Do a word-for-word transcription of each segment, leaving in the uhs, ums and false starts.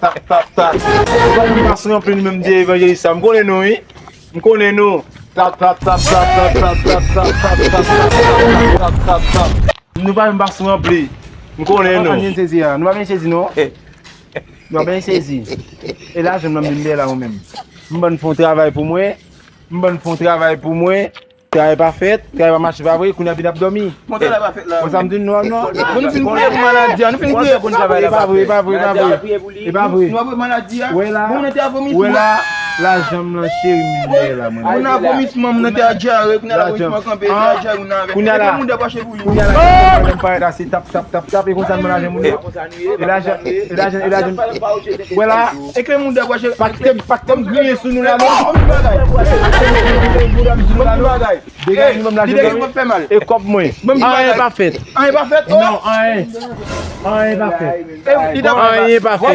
tap, tap, tap. Nou pa menm pas ranpli nou menm de evanjelis sa. M konnen nou, wi. M konnen nou. Tap, tap, tap, tap. Nou pa menm pas ranpli. M konnen nou. Nou pa byen sezi a. Nou pa byen sezi non. Nou pa byen sezi. E lajan m nan m vin dèyè la mwen menm. M bann fè yon travay pou mwen. M bann fè yon travay pou mwen. Travay pa fèt, travay pa mache, pa vre, kounye a vin ap dòmi. Bon, travay pa fèt la. Bon, sa m di nou an non. Bon, nou fin priye pou maladi a, nou fin priye pou travay la. E pa vre, e pa vre, e pa vre. E pa vre. Nou ap wè maladi a. Wè la. Bon, nou te a vomisman. Wè la. Lajan m nan cheri m dèyè la mwen. Moun nan vomisman, moun nan te a dyare, kounye a la vomisman kanpe, te a dyare, moun nan avè. Kounye a la. Epi moun dè pa cheve pou li. Kounye a la. Mwen parèt la, se tap, tap, tap, tap, e konsa m nan lajan moun nan. E lajan, e lajan, e lajan. Wè la. Epi moun dè pa cheve. Pa kite m, pa kite m griyen sou nou la non. Bon, bon, bon, bon. Bon, bon, bon. Degaje nou menm lajan mwen. E kòb mwen. Anyen pa fèt. Anyen pa fèt? Non, anyen. Anyen pa fèt. Anyen pa fèt.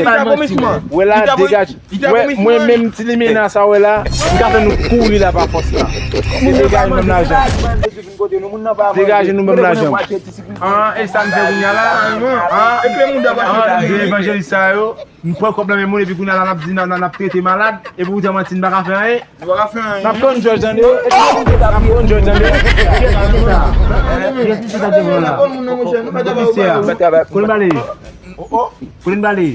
Wè la, degaje. Wè, mwen menm ti limena sa wè la, m ka fè nou kouri la pa fòs la. Se degaje nou menm lajan. Degaje nou menm lajan. An, e sa m fè kounye a la? An, de evanjelis sa yo. M pran kòb nan men moun epi kounye a la n ap di n ap, n ap trete malad epi ou te manti n pa ka fè anyen. Nou pa ka fè anyen. N ap konn jòj tande. N ap konn jòj tande. Kiyès misye t ap devan la? Komisè a. Kote m pale? Kote m pale?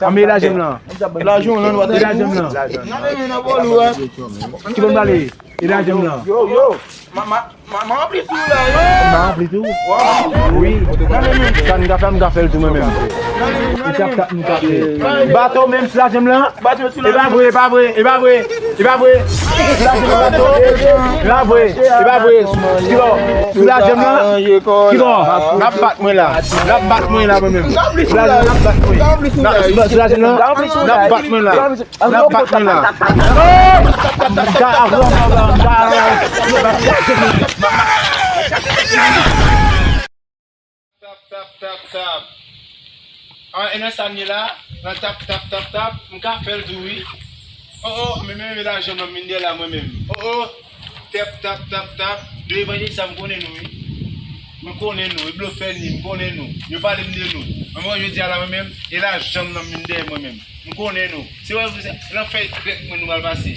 Anbe lajan m lan. Lajan lan. Anbe lajan m lan. Ki bon pale? E lajan m lan. Yo, yo. Ma, ma, ma, ma ranpli sou la, yo. Ma ranpli tou? Wi. Sa n ka fè, m ka fè l tou mwen menm. E tap tap m ka fè. Bato menm sou lajan m lan. E pa vre, e pa vre, e pa vre. E pa vre. Sou lajan m lan bato. E pa vre. E pa vre. Kilò? Sou lajan m lan. Kilò? N ap bat mwen la. N ap bat mwen la mwen menm. Sou lajan m lan n ap bat mwen. Sou lajan m lan n ap bat mwen la. N ap bat mwen la. Tap, tap, tap, tap. An, e nan sa m ye la, nan tap, tap, tap, tap, m ka fè l tou, wi. O, o, men, men, men lajan m nan m vin dèyè la mwen menm. O, o, tap, tap, tap, tap. De evanjelis sa m konnen nou, wi. Mwen konnen nou, e blofè n ye, m konnen nou. Yo pale m de nou. Mwen, mwen, jodi a la mwen menm, e lajan m nan m vin dèyè mwen menm. M konnen nou. Se wè, se nan fèy krèk mwen nou pral pase.